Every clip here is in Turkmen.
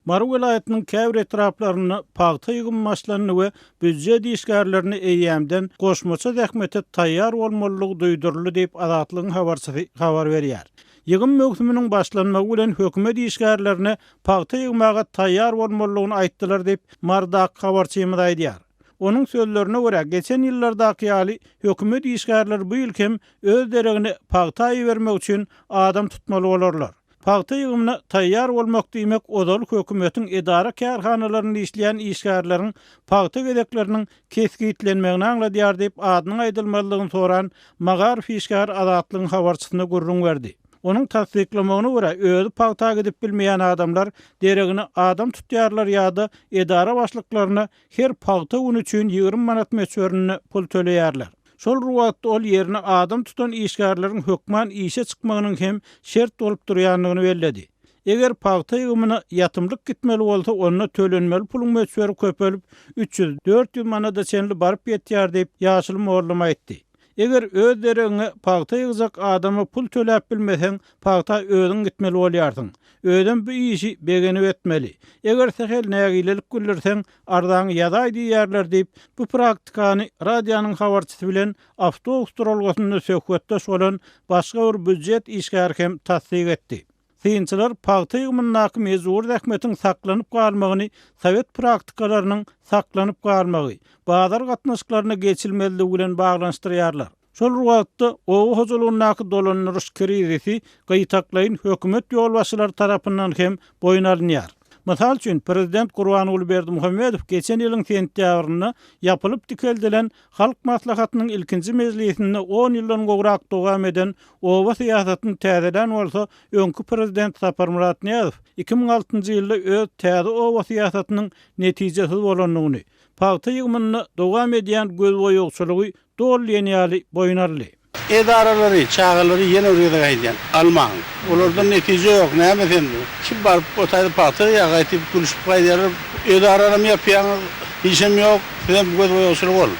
Mary welaýatynyň käbir etraplarynda pagta ýygymy başlandy we býujet işgärlerine eýýämden goşmaça zähmete taýýar bolmalydygy duýduryldy diýip, Azatlygyň habarçysy habar berýär. Ýygym möwsüminiň başlanmagy bilen hökümet işgärlerine pagta ýygmaga taýýar bolmalydygyny aýtdylar diýip, Marydaky habarçymyz aýdýar. Onuň sözlerine görä, geçen ýyllardaky ýaly hökümet işgärleri bu ýyl hem öz deregine pagta ibermek üçin adam tutmaly bolarlar. Pagta ýygymyna taýýar bolmak diýmek ozal hökümetiň edara-kärhanalarynda işleýän işgärleriň pagta gezekleriniň kesgitlenmegini aňladýar diýip, adynyň aýdylmazlygyny soran magaryf işgäri Azatlygyň habarçysyna gürrüň berdi. Onuň tassyklamagyna görä, özi pagta gidip bilmeýän adamlar deregine adam tutýarlar ýa-da edara başlyklaryna her pagta güni üçin 20 manat möçberinde pul töleýärler. Şol bir wagtda ol ýerine adam tutan işgärleriň hökman işe çykmagynyň hem şert bolup durýandygyny belledi. Eger pagta ýygymyna ýatymlyk gitmeli bolsa, onda tölenmeli puluň möçberi köpelip, 300, 400 manada çenli baryp ýetýär diýip, ýaşuly mugallym aýtdy. Eger öz deregiňe pagta ýygjak adama pul töläp bilmeseň, pagta özüň gitmeli bolýarsyň. Özem bu işi begenip etmeli. Eger sähel nägilelik bildirseň, arzaňy ýazaý diýýärler diýip, bu praktikany radionyň habarçysy bilen awtobus duralgasynda söhbetdeş bolan başga bir býujet işgäri hem tassyk etdi. Synçylar pagta ýygymyndaky mejbury zähmetiň saklanyp galmagyny sowet praktikalarynyň saklanyp galmagy, bazar gatnaşyklaryna geçilmezligi bilen baglanyşdyrýarlar. Şol bir wagtda, oba hojalygyndaky dolandyryş krizisi gytaklaýyn hökümet ýolbaşçylary tarapyndan hem boýun alynýar. Mysal üçin, prezident Gurbanguly Berdimuhamedow geçen ýylyň sentýabrynda ýapylyp dikeldilen Halk Maslahatynyň ilkinji mejlisinde on ýyldan gowrak dowam eden oba syýasatyny täzelän bolsa, öňki prezident Saparmyrat Nyýazow 2006-njy ýylda öz täze oba syýasatynyň netijesiz bolandygyny, pagta ýygymynda dowam edýän gözboýagçylygy doly diýen ýaly boýun aldy. Edaralary, çagalary ýene bir gezek aýdýan, almaň. Olardan netije ýok, näme sen, kim baryp o taýda pagta ýa gaýtyp gülüşip gaýdýarlar, edaralam ýapýaňyz, işem ýok, sizem gözboýagçylyk ol.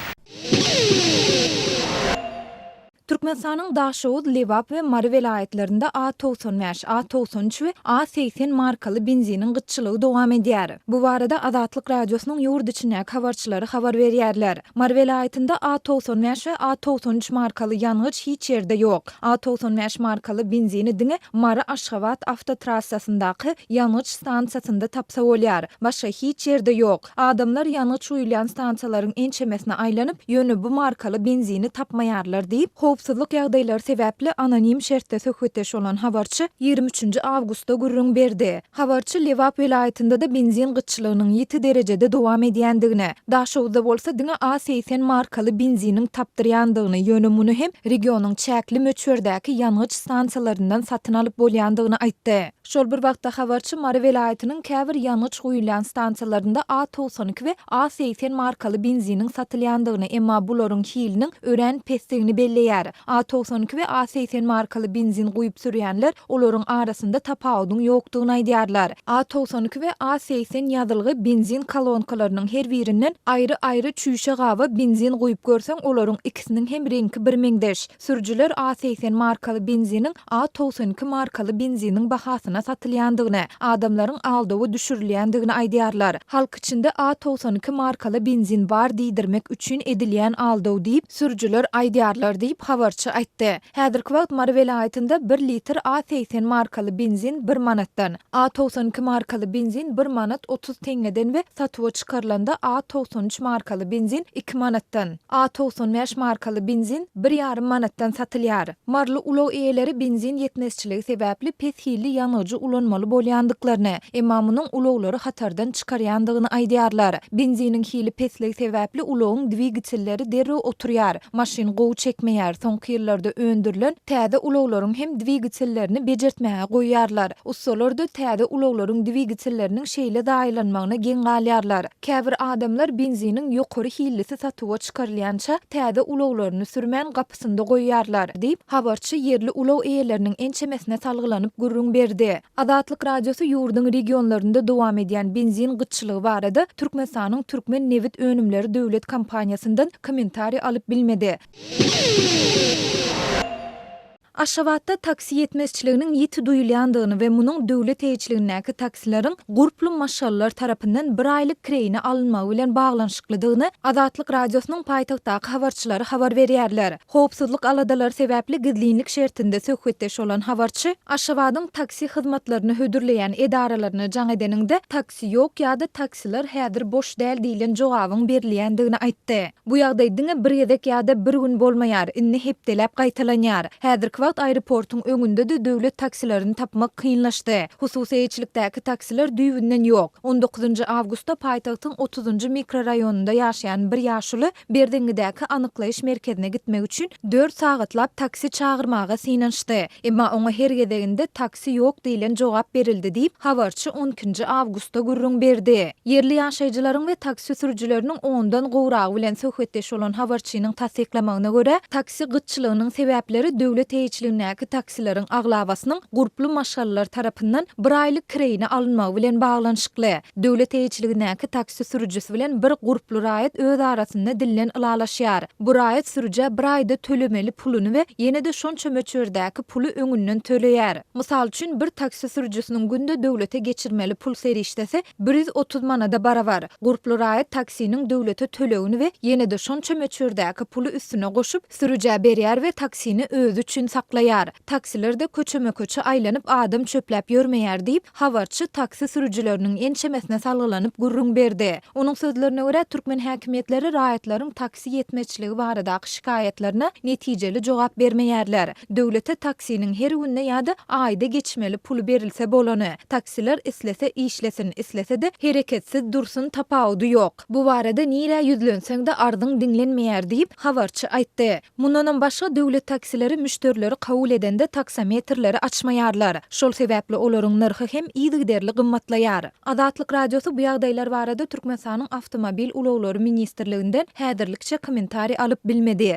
Türkmenistanyň Daşoguz, Lebap we Mary welaýatlarynda A 95, A 93 we A 80 markaly benziniň gytçylygy dowam edýär. Bu barada Azatlyk Radiosynyň ýurt içindäki habarçylary habar berýärler. Mary welaýatynda A 95 we A 93 markaly ýangyç hiç ýerde ýok. A 95 markaly benzini diňe Mary-Aşgabat awtotrassasyndaky ýangyç stansiýasynda tapsa bolýar. Başga hiç ýerde ýok. Adamlar ýangyç guýulýan stansiýalaryň ençemesine aýlanyp, ýöne bu markaly benzini tapmaýarlar diýip, howpsuzlyk ýagdaýlary sebäpli anonim şertde söhbetdeş bolan habarçy 23 üçünji awgustda gürrüň berdi. Habarçy Lebap welaýatynda-da benzin gytçylygynyň ýiti derejede dowam edýändigini, Daşoguzda bolsa diňe A 80 markaly benziniň tapdyrýandygyny, ýöne muny hem regionyň çäkli möçberdäki ýangyç stansiýalaryndan satyn alyp bolýandygyny aýtdy. Şol bir wagtda, habarçy Mary welaýatynyň käbir ýangyç guýulýan stansiýalarynda A 92 we A 80 markaly benziniň satylýandygyny, emma bularyň hiliniň örän pesdigini belleýär. A 92 we A 80 markaly benzin guýup sürýänler olaryň arasynda tapawudyň ýokdugyny aýdýarlar. A 92 we A 80 ýazylgy benzin kolonkalarynyň her birinden aýry-aýry çüýşe gaba benzin guýup görseň, olaryň ikisiniň hem reňki birmeňzeş. Sürüjiler A 80 markaly benziniň A 92 markaly benziniň bahasyna satylýandygyny, adamlaryň aldawa düşürilýändigini aýdýarlar. Halk içinde A 92 markaly benzin bar diýdirmek üçin edilýän aldaw diýip, sürüjiler aýdýarlar diýip, habarçy aýtdy. Häzirki wagt Mary welaýatynda bir litr A 80 markaly benzin bir manatdan, A 92 markaly benzin bir manat 30 teňňeden we satuwa çykarylanda A 93 markaly benzin iki manatdan. A 95 markaly benzin bir ýarym manatdan satylýar. Maryly ulag eýeleri benzin ýetmezçiligi sebäpli pes hilli ýangyjy ulanmaly bolýandyklaryny, emma munuň ulaglary hatardan çykarýandygyny aýdýarlar. Benziniň hili pesligi sebäpli ulagyň dwigatelleri derrew oturýar, maşyn gowy çekmeýär, soňky ýyllarda öndürilen täze ulaglaryň hem dwigatellerini bejertmäge goýýarlar. Ussalar-da täze ulaglaryň dwigatelleriniň şeýle zaýalanmagyna geň galýarlar. Käbir adamlar benziniň ýokary hillisi satuwa çykarylýança täze ulaglaryny sürmän gapysynda goýýarlar, diýip, habarçy ýerli ulag eýeleriniň ençemesine salgylanyp gürrüň berdi. Azatlyk Radiosy ýurduň regionlarynda dowam edýän benzin gytçylygy barada Türkmenistanyň Türkmen nebit önümleri döwlet kompaniýasyndan kommentariý alyp bilmedi. Aşgabatda taksi ýetmezçiliginiň ýiti duýulýandygyny we munuň döwlet eýeçiligindäki taksileriň gurply maşgalalar tarapyndan bir aýlyk kireýine alynmagy bilen baglanyşyklydygyny Azatlyk Radiosynyň paýtagtdaky habarçylary habar berýärler. Howpsuzlyk aladalary sebäpli gizlinlik şertinde söhbetdeş bolan habarçy Aşgabadyň taksi hyzmatlaryny hödürleýän edaralaryna jaň edeniňde taksi ýok ýa-da taksiler häzir boş däl diýlen jogabyň berilýändigini aýtdy. Bu ýagdaý diňe bir gezek ýa-da bir gün bolmaýar, indi hepdeläp gaýtalanýar. Häzirki wagt aeroportuň öňünde-de döwlet taksilerini tapmak kynlaşdy. Hususy eýeçilikdäki taksiler düýbünden ýok. On dokuzynjy awgustda paýtagtyň otuzynjy mikroraýonynda ýaşaýan bir ýaşuly Berzeňňidäki anyklaýyş merkezine gitmek üçin dört sagatlap taksi çagyrmaga synanyşdy. Emma oňa her gezeginde taksi ýok diýlen jogap berildi diýip, habarçy on ikinji awgustda gürrüň berdi. Ýerli ýaşaýjylaryň we taksi sürüjileriniň ondan gowragy bilen söhbetdeş bolan habarçynyň tassyklamagyna görä, taksi gytçylygynyň sebäpleri döwlet eýeçiligindäki taksileriň aglabasynyň gurply maşgalalar tarapyndan bir aýlyk kireýine alynmagy bilen baglanyşykly. Döwlet eýeçiligindäki taksi sürüjisi bilen bir gurply raýat öz arasynda dilden ylalaşýar. Bu raýat sürüjä bir aýda tölemeli puluny we ýene-de şonça möçberdäki puly öňünden töleýär. Mysal üçin, bir taksi sürüjisiniň günde döwlete geçirmeli pul serişdesi 130 manada barabar. Gurply raýat taksiniň döwlete tölegini we ýene-de şonça möçberdäki puly üstüne goşup, sürüjä berýär we taksini özi üçin saklaýar. Taksiler-de köçeme-köçe aýlanyp adam çöpläp ýörmeýär diýip, habarçy taksi sürüjileriniň ençemesine salgylanyp gürrüň berdi. Onuň sözlerine görä, türkmen häkimiýetleri raýatlaryň taksi ýetmezçiligi baradaky şikaýatlaryna netijeli jogap bermeýärler. Döwlete taksiniň her günde ýa-da aýda geçmeli puly berilse bolany. Taksiler islese işlesin, islese-de hereketsiz dursun tapawudy ýok. Bu barada nirä ýüzlenseň-de arzyň diňlenmeýär diýip, habarçy aýtdy. Mundanam başga, döwlet taksileri müşderileri kabul edende taksometrleri açmaýarlar. Şol sebäpli olaryň nyrhy hem yzygiderli gymmatlaýar. Azatlyk Radiosy bu ýagdaýlar barada Türkmenistanyň Awtomobil ulaglary ministrliginden häzirlikçe kommentariý alyp bilmedi.